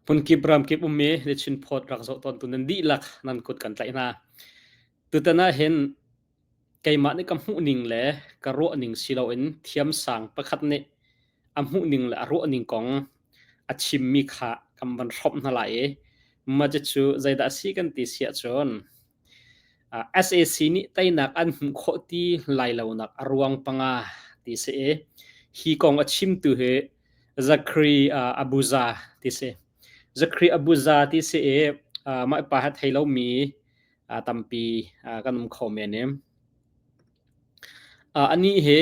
Hmunkip ramkip ummi Lichin phawt rak zoh tawntu nan dihlak nan kut kan tlaih hna. Tutan ah hin keimah nih ka hmuhning le ka ruahning si loin thiamsang pakhat nih a hmuhning le a ruahning kong a chimmi kha kan van hrawmh hna lai i mah cucu zeidah a si kan ti si ahcun sac nih teinak an hmuh khawh ti lai lonak a ruang panga ti si i hi kong a chimtu hi Zachary Abuza ti si. Zachary Abuza ti si i mah pa hi thei lomi tampi kan um kho men i anih hi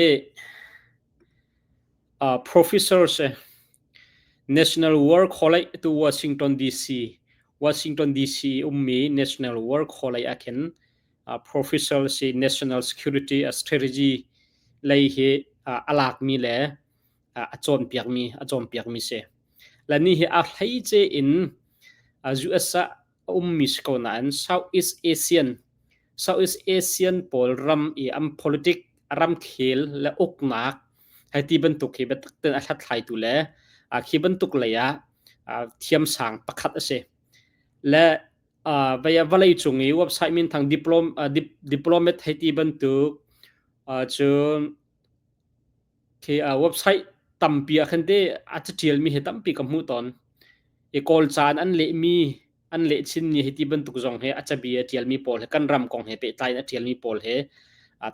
Professor si. National War College tu Washington DC Washington DC ummi National War College ah khin Professor si National Security Strategy lei hi a lakmi le a cawnpiakmi a cawnpiakmi si. La ni hi a hleice in US ah a ummi si ko nain Southeast Asian Southeast Asian pawl ram i an politic ramkhel le uknak hei ti bantuk hi biatak tein a hlathlaitu le khi bantuk lei ah thiamsang pakhat a si. Le vawlei cung i website minthang diplomat hei ti bantuk cun khi website tampi ah khan te a caṭialmi hi tampi ka hmuh tawn. I Kawl ca in an lehmi an leh chinmi hi ti bantuk zong hi a cabia a ṭialmi pawl he kan ram kong he pehtlai in a ṭialmi pawl he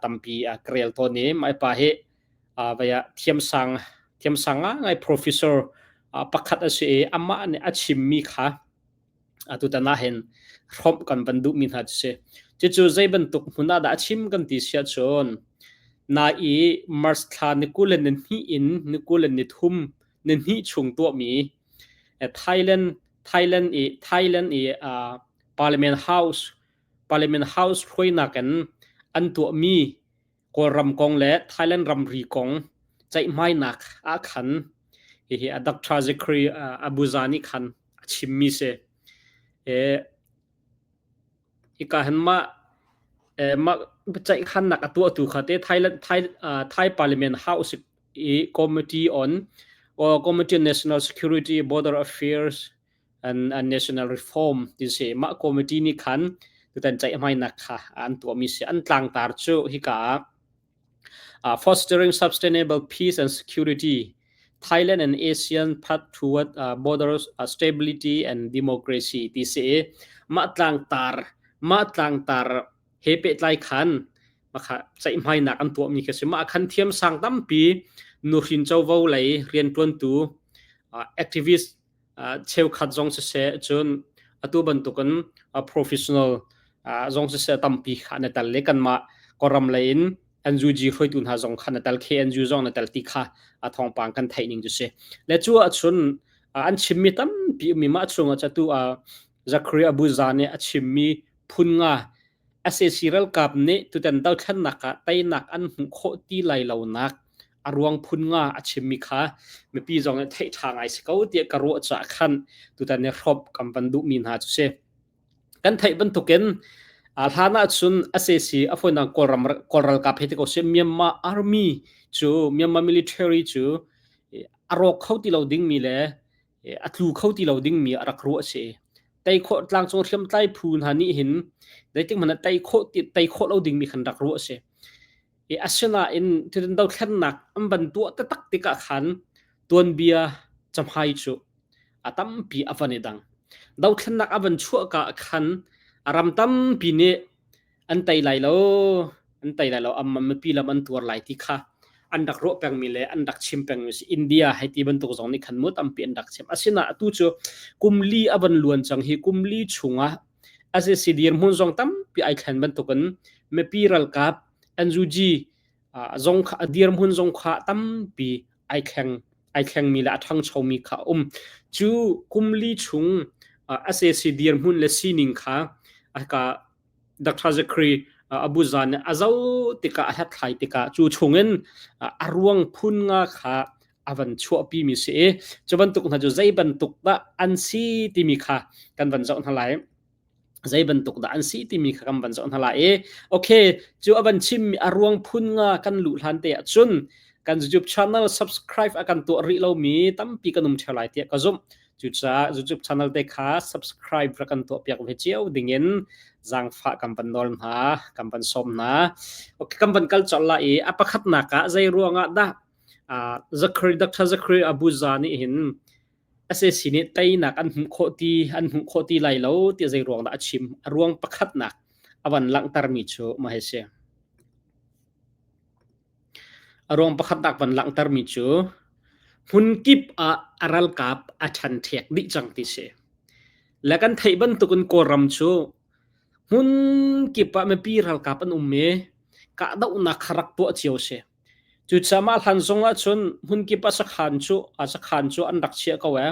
tampi ka rel tawn i mah pa hi vei ah thiamsang thiamsang ngai professor pakhat a si i amah nih a chimmi kha atutan ah hin hrawmh kan van duhmi hna cu si. Cucu zei bantuk hmun ah dah a chim kan ti si ahcun na i March thla ni 22 in ni 23 ni hnih chung tuahmi Thailand Thailand i Thailand i Parliament House Parliament House hruainak in an tuahmi Kawlram kong le Thailand ramri kong ceihmainak ah khan hihi Dr. Zachary Abuza nih khan a chimmi si. Hika hin mah mah ceihkhannak a tuahtu kha te Thailand Thai, Thai Parliament House i Committee on Committee on National Security Border Affairs and, and National Reform ti si mah committee nih khan tutan ceihmainak kha an tuahmi si an tlangtar cu hika ah fostering sustainable peace and security Thailand and ASEAN path toward border stability and democracy ti si mah tlangtar mah tlangtar he pehtlai khan makha ceihmainak an tuahmi khi si mah khan thiamsang tampi nuhrin covo lei riantuantu activist cheukhat zong siseh cun atu bantukin professional zong siseh tampi kha an i tel i kanmah Kawlram lei in NUG hruaitu hna zong kha na tel KNU zong na tel ti kha a thawngpang kan theih ning cu si. Le cu ahcun an chimmi tampi ummi mah chungah catu Zachary Abuza nih a chimmi phun nga Sac ralkap nih tutan dothlennak ah teinak an hmuh khawh ti lai lonak a ruang phun nga a chimmi kha mipi zong nih theih ṭha ngai si ko tiah ka ruah caah khan tutan i hrawmh kan van duhmi hna cu si. Kan theih bantukin hlan ahcun sac a fawinak Kawlram Kawl ralkap hei ti ko sih Myanmar Army cu Myanmar military cu a rawk kho ti lo dingmi le a tlu kho ti lo dingmi a rak ruah a si. Tei khawh tlangcung hriamtlai phu hna nih hin zeitik hmanh ah tei khawh tei khawh lo dingmi khan rak ruah a si. I asinain thilin dothlennak an van tuah taktak tikah khan tuanbia camhai cu a tampi a van i dang. Dothlennak a van chuah ka khan a ram tampi nih an tei lai lo an tei lai lo am mipi lam an tuar lai ti kha an rak ruah pengmi le an rak chim pengmi si India hei ti bantuk zong nih khan mu tampi an rak chim asina atu cu kum li a van luan cang hi kum li chungah SAC dirhmun zong tampi ai thlen bantukin mipi ralkap NUG zong kha a dirhmun zong kha tampi ai thleng ai thlengmi le a ṭhangchomi kha a um cu kum li chung SAC dirhmun le sining kha ka Dr. Zachary Abuza nih a zoh tikah a hlathlai tikah cu chungin a ruang phun nga kha a van chuahpi mi si i cu bantuk hna cu zei bantuk dah an si timi kha kan van zoh hna lai zei bantuk dah an si timi kha kan van zoh hna lai i okay cu a van chimmi a ruang phun nga kan luh hlan te ah cun kan YouTube channel subscribe a kan tuah rih lomi tampi kan um theo lai tiah ka zumh. Cucaah YouTube channel te kha subscribe rak kan tuah piak ve cio dingin zaangfah kan van nawl hna, kan van sawm hna. Okay, kan van kal colh la i a pakhatnak ah zei ruangah dah Zachary Dr. Zachary Abuza nih hin SAC nih teinak an hmuh khawh ti an hmuh khawh ti lai lo ti zei ruang dah a chim? A ruang pakhatnak a van langhtermi cu mah hi si. A ruang pakhatnak van langhtermi cu hmunkip ah a ralkap a ṭhenṭhek dih cang ti si. Le kan theih bantukin Kawlram cu hmunkip ah mipi ralkap an um i kahdohnak kha rak tuah cio si. Cucaah mah hlan zong ahcun hmunkip ah sakhan cu sakhan cu an rak chiah ko ee.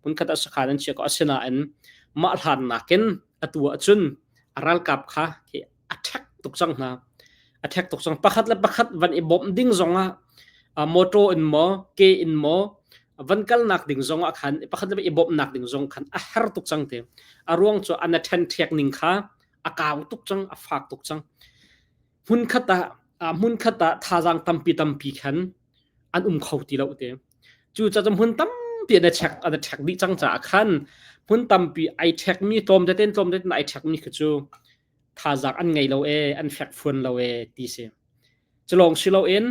Hmunkhat ah sakhan an chiah ko. Asinain mah hlan nakin atu ahcun a ralkap kha a ṭhek tuk cang hna. A ṭhek tuk cang. Pakhat le pakhat van i bawmh ding zongah motor in maw, ke in maw, van kalnak ding zongah khan pakhat le i bawmhnak ding zong khan a har tuk cang te. A ruang cu an a ṭhenṭhek ning kha a kau tuk cang, a fak tuk cang. Hmunkhat ah hmunkhat ah thazaang tampi tampi khan an um kho ti lo te. Cucaah hmun tampi an i ṭhek an i ṭhek dih cang caah khan hmun tampi ai ṭhekmi tlawm tete tlawm tete ai ṭhekmi khi cu thazaang an ngei lo ee, an fekfuan lo ee ti si. Cu lawng si loin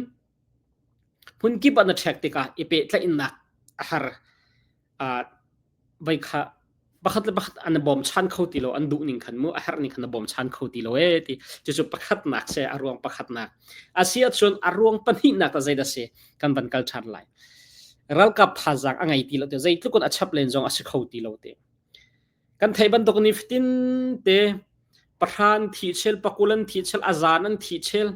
hmun kip ah na ṭhek tikah i pehtlaihnak a har. Voi kha pakhat le pakhat an i bawmchan kho ti lo an duh ning khan mu a herh ning khan a bawmchan kho ti lo ee ti cucu pakhatnak si a ruang pakhatnak a si ahcun a ruang pahnihnak ta zeidah si kan van kal ṭhan lai ralkap thazaang a ngei ti lo te zeitluk in a chap len zong a si kho ti lo te kan theih bantuk ni fatin te pahra an thi chel pakul an thi chel a zan an thi chel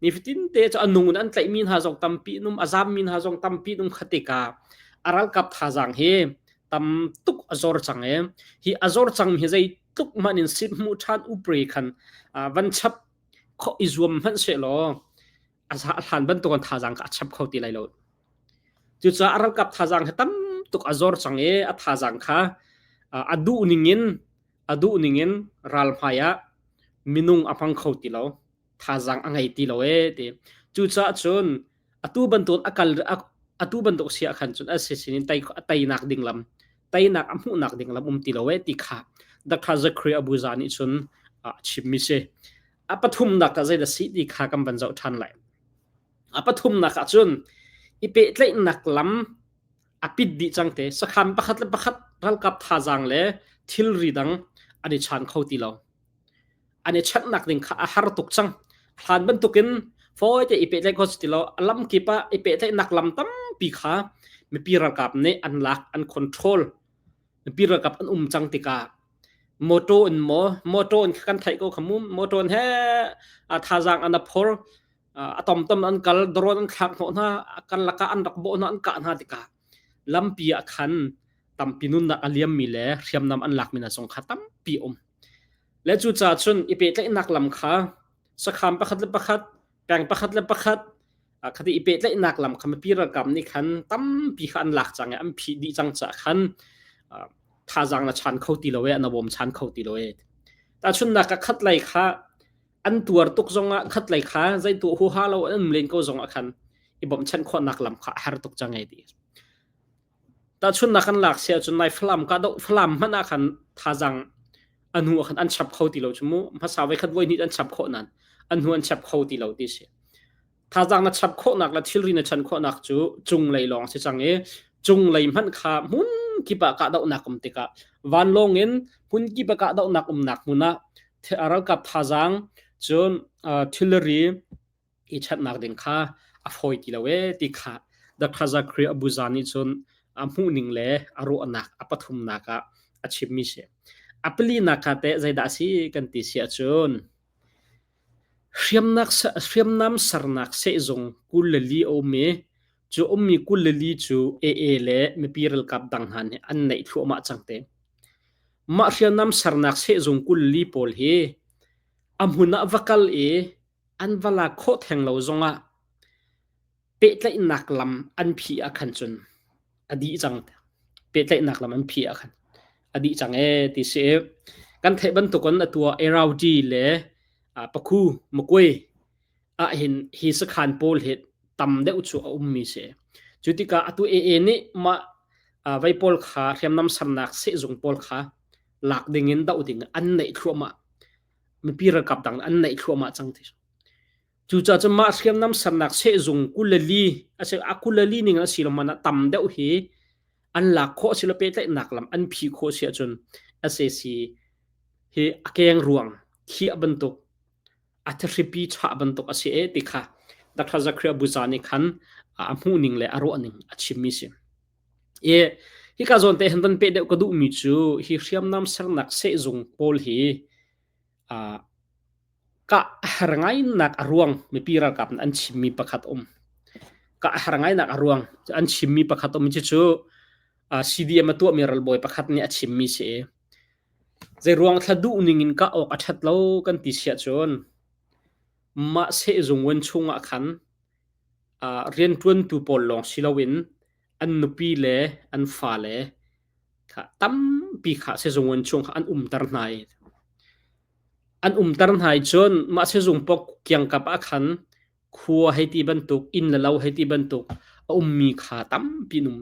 nifatin te cu a nung in an tlaihmi hna zong tampi num a zammi hna zong tampi num khatika a ralkap thazaang hi tam tuk a zor cang e hi a zor cang hi zei tluk man in sit hmu than upre khan van chap kho i zuam hmanh se law a hlan bantuk an thazaang kha a chap kho ti lai lo cucaah a ralkap thazaang hi tam tuk a zor cang i a thazaang kha a duh ning in a duh ning in ral hmai ah minung a hmang kho ti lo thazaang a ngei ti lo ee ti cucaah cun atu bantuk a kal atu bantuk si ah khan cun a si sin in tei teinak ding lam teinak a hmuhnak ding lam um ti lo ee ti kha Dr. Zachary Abuza nih cun a chimmi si a pathumnak ah zeidah si ti kha kan van zoh ṭhan lai a pathumnak ah cun i pehtlaihnak lam a pit dih cang te sakhan pakhat le pakhat ralkap thazaang le thilri dang an i chan kho ti lo an i chanhnak ding kha a har tuk cang hlan bantukin fawi te i pehtlaih kho ti lo a lam kip ah i pehtlaihnak lam tampi kha mipi ralkap nih an lak an control mipi ralkap an um cang tikah motor in maw motor in kan theih ko kha mu motor in he a thazaang an a phor a tomtom an kal drone an thlak hnawh hna kan lakah an rak bawh hna an kah hna tikah lampi ah khan tampi nunnak a liammi le hriamnam an lakmi hna zong kha tampi um le cucaah cun i pehtlaihnak lam kha sakham pakhat le pakhat peng pakhat le pakhat khati i pehtlaihnak lam kha mipi ralkap nih khan tampi kha an lak cang i an phih dih cang caah khan thazaang na chan kho ti lo e na bawm chan kho ti lo e tahchunnak ka khat lei kha an tuar tuk zongah khat lei kha zei tu huha lo an um len ko zongah khan i bawmchan khawhnak lam kha a har tuk cang e ti tahchunnak kan lak sia cun nai falam ka do falam hmanh ah khan thazang an hu khan an chap kho ti lo chu mu hmasa voi khat voi hnih an chap khawh nan an hu an chap kho ti lo ti si Thazaang na chap khawhnak le thilri na chan khawhnak cu cunglei lawng si cang i cunglei hmanh kha hmun kip ah kahdohnak um tikah vanlawng in hmun kip ah kahdohnak umnak hmun ah ralkap thazaang cun thilri i chanhnak ding kha a fawi ti lo ee ti kha Dr. Zakri Abuza nih cun a hmuhning le a ruahnak a pathumnak ah a chimmi si. A palinak kha teh zeidah a si kan ti si ahcun Hriamnam sernak sehzung 24 a um i cu ummi 24 cu AA le mipi ralkap dang hna nih an neih thluahmah cang te. Mah hriamnam sernak sehzung 24 pawl hi a hmun ah va kal i an va lak khawh theng lo zongah pehtlaihnak lam an phih ah khan cun a dih cang pehtlaihnak lam an phih ah khan a dih cang ee ti si kan theih bantukin atu ah Araudi le Pakhu Makwe ah hin hi sakhan pawl hi tam deuh cu a ummi si cu tikah atu AA nih mah Vei pawl kha hriamnam sernak sehzung pawl kha lak ding in doh ding an neih thluahmah. Mipi ralkap dang an neih thluahmah cang ti. Cucaah cun mah hriamnam sernak sehzung 24 a si a 24 ning a si lo man ah tam deuh hi an lak khawh si lo pehtlaihnak lam an phi khawh si ahcun sac hi a keng ruang khiah bantuk a thihripi chah bantuk a si e ti kha Dr. Zachary Abuza nih khan a hmuh ning le a ruah ning a chimmi si. I hika zawn te hin van peh deuh ka duhmi cu hi hriamnam sernak sehzung pawl hi kah a har ngainak a ruang mipi ralkap nih an chimmi pakhat um. Kah a har ngainak a ruang an chimmi pakhat um cucu CDM a tuahmi ralbawi pakhat nih a chimmi si i Zeiruang thla duh ning in kah awk a ṭhat lo kan ti siah cun mah sehzung wan chungah khan rianṭuantu pawl lawng si loin an nupi le an fale kha tampi kha sehzung wan chung kha an umter hna i an umter hna i cun mah sehzung pok kiangkap ah khan khua hei ti bantuk inn le lo hei ti bantuk a ummi kha tampi an um.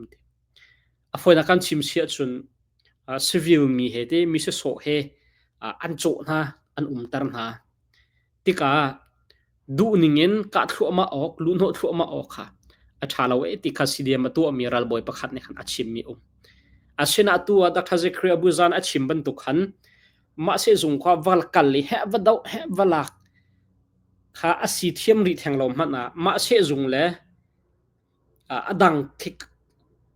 A fawinak kan chim si ahcun civil mi he te mi sawsawh he an cawh hna, an umter hna. Tikah duh ning in kah thluahmah awk, luhhnawh thluahmah awk kha a ṭha lo eh ti kha CDM a tuahmi ralbawi pakhat nih khan a chimmi um. Asinain atu ah Dr. Zachary Abuzan a chim bantuk khan mah sehzung kha va kal i heh va doh heh va lak kha a si thiam rih theng lo hmanh ah mah sehzung le a dang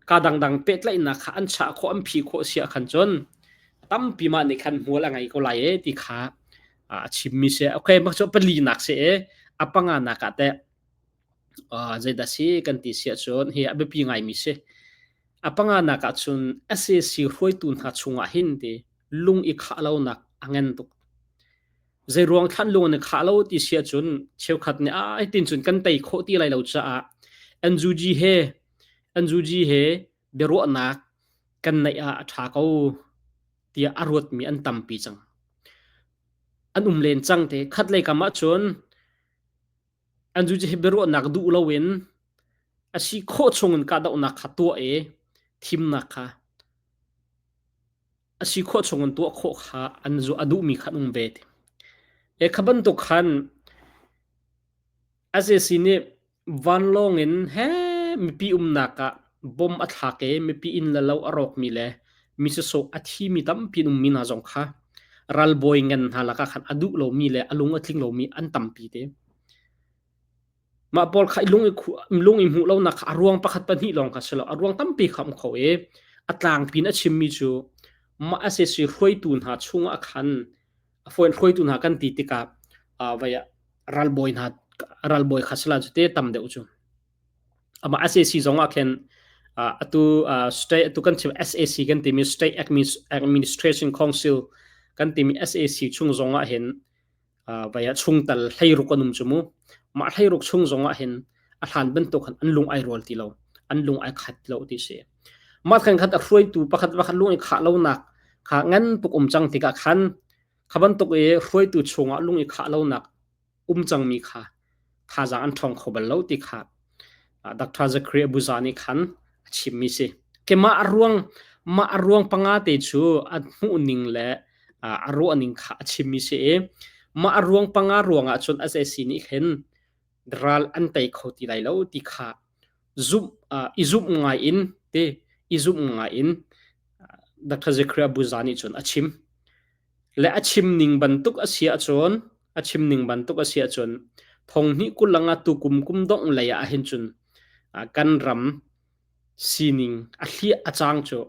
ka dangdang pehtlaihnak kha an chah khawh an phi khawh si ahkhan cun tampi mah nih khan hmual a ngei ko lai e ti kha a chimmi si. Okay, mah cu palinak si e a panganak ah teh zeidah si kan ti si ahcun hi a biapi ngaimi si. A panganak ah cun sac hruaitu hna chungah hin ti lung i khah lonak a ngen tuk. Zeiruang thlan lung an i khah lo ti si ahcun cheukhat nih ah hitin cun kan tei khawh ti lai lo caah NUG he NUG he biaruahnak kan neih ah a ṭha ko tiah a ruatmi an tampi cang. An um len cang te. Khat lei kam ahcun NUG he biaruahnak duh loin a si khawh chungin kahdohnak kha tuah i thimnak kha a si khawh chung in tuah khawh kha an zu a duhmi kha an um ve ti. E kha bantuk khan SAC nih vanlawng in he mipi umnak ah bom a thlak i mipi inn le lo a rawkmi le mi sasawh a thimi tampi an ummi hna zong kha ralbawi ngan hna lakah khan a duh lomi le a lung a tling lomi an tampi te. Mah pawl kha lung i lung i hmuh lonak kha a ruang pakhat pahnih lawng kha si lo. A ruang tampi kha um kho i a tlangpi in a chimmi cu mah SAC hruaitu hna chungah khan a fawi hruaitu hna kan ti tikah vai ah ralbawi hna ralbawi kha sila cu te tam deuh cu. Amah SAC zong ah khin atu state atu kan chim SAC kan timi State Administration Council kan timi SAC chung zong ah hin vai ah chungtal 16 an um cu mu. Mah 16 chung zong ah hin a hlan bantuk khan an lung ai rual ti lo. An lung ai khat lo ti si. Mah khan khat a hruaitu pakhat pakhat lung i khah lonak kha ngan tuk um cang tikah khan kha bantuk i hruaitu chungah lung i khah lonak um cangmi kha thazaang an ṭhawng kho bal lo ti kha Dr. Zachary Abuza nih khan a chimmi si. Ke mah a ruang mah a ruang panga te cu a hmuh ning le a ruah ning kha a chimmi si i mah a ruang panga ruang ah cun SAC nih hin ral an tei kho ti lai lo ti kha zumh i zumh ngai in te i zumh ngai in Dr. Zachary Abuza nih cun a chim. Le a chim ning bantuk a si ahcun a chim ning bantuk a si ahcun thong hnih 20 ah tukum kum dongh lei ah hin cun kan ram sining a hliah a cang cu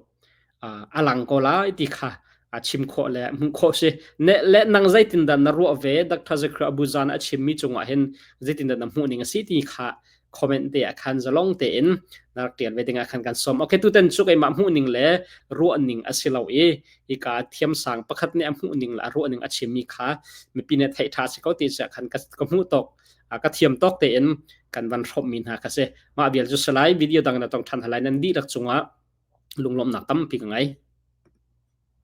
a lang ko lai ti kha a chim khawh le hmuh khawh si. Ne le nang zeitindah na ruah ve Dr. Zachary Abuzan a chimmi cungah hin zeitindah na hmuh ning a si ti kha comment te ah khan zalong tein na rak tial ve ding ah khan kan som. Okay, tutan cu keimah hmuh ning le ruah ning a si lo i hika thiamsang pakhat nih a hmuh ning le a ruah ning a chimmi kha mipi nih theih ṭha si ko ti sia khan ka hmuh tawk ka thiam tawk tein kan van hrawmmi hna ka si. Mah vial cu salai video dang na tong ṭhan halai nan dihlak cungah lunglawmhnak tampi ka ngei.